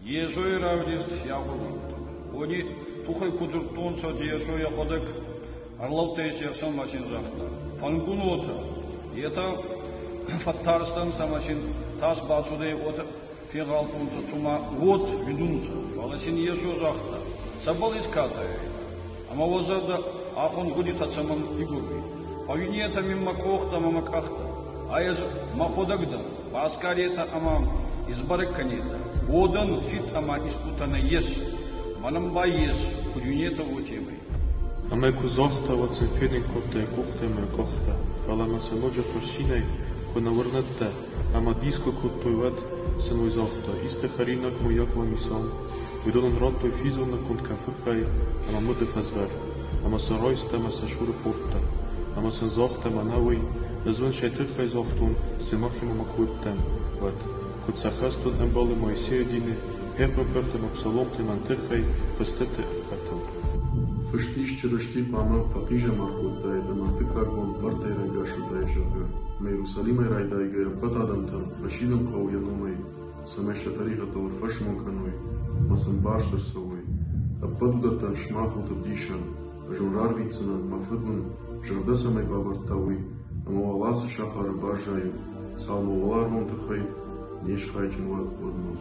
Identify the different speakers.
Speaker 1: Йесой равдист си ахургӕнгутӕмӕ. Уони туххӕй ку дзурдтонцӕ, Йесо ӕхуӕдӕг ӕрлӕудтӕй се хсӕн ма син загъта: «Фӕнгун уотӕ!» Етӕ фӕттарстӕнцӕ ӕма син тас бацудӕй, уотӕ фегъалдтонцӕ, цума уод уинунцӕ. Фалӕ син Йесо загъта: «Цӕбӕл искатай айтӕ? Ӕма уӕ зӕрдӕ ахон гъудитӕ цӕмӕн игуруй? Фӕууинетӕ мин мӕ къохтӕ ӕма мӕ къӕхтӕ. Ай ӕз мӕхуӕдӕг дӕн. Басгаретӕ ӕма исбӕрӕг кӕнетӕ. Уодӕн фид ӕма истутӕ нӕййес, мӕнӕн ба ес, куд уинетӕ, уотемӕй.
Speaker 2: Ӕмӕ куы загъта, уӕд сын фенын кодта йӕ къухтӕ ӕмӕ йӕ къӕхтӕ. Фӕлӕ ма сӕ ноджы фырцинӕй куы нӕ уырныдта ӕмӕ дис куы кодтой, уӕд сын уый загъта: Исты хӕринаг мыййаг уӕм исӕм? Уыдон ын радтой физонӕггонд кӕфыхӕй ӕмӕ мыды фӕзгъӕр, ӕмӕ сӕ райста ӕмӕ сӕ цуры хордта. Ӕмӕ сын загъта: Мӕнӕ уый, ӕз уын сӕ тыххӕй загътон, сымахимӕ ма куы уыдтӕн, уӕд. Куыд сӕ хӕстон ӕмбӕлы Моисейы дины, пехуымпартӕ ӕмӕ псаломты мӕн тыххӕй фыстыты ӕппӕтыл.
Speaker 3: Фыст ис, Чырысти хъуамӕ фӕхъизӕмар кодтаид ӕмӕ ӕртыккаг бон мӕрдтӕй райгас уыдаид, зӕгъгӕ. Ӕмӕ Иерусалимӕй райдайгӕ ӕппӕт адӕмтӕн фӕсидын хъӕуы йӕ номӕй, цӕмӕй сӕ тӕригъӕдтыл ӕрфӕсмон кӕной ӕмӕ сын барст ӕрцӕуой. Ӕппӕт уыдӕттӕн сымах ут ӕвдисӕн, ӕз уын рарвитдзынӕн, мӕ Фыд уын зӕрдӕ цӕмӕй бавӕрдта, уый, ӕмӕ уал ацы сахары баззайут, цалынмӕ уӕларвон тыхӕй не схайджын уат, уӕдмӕ.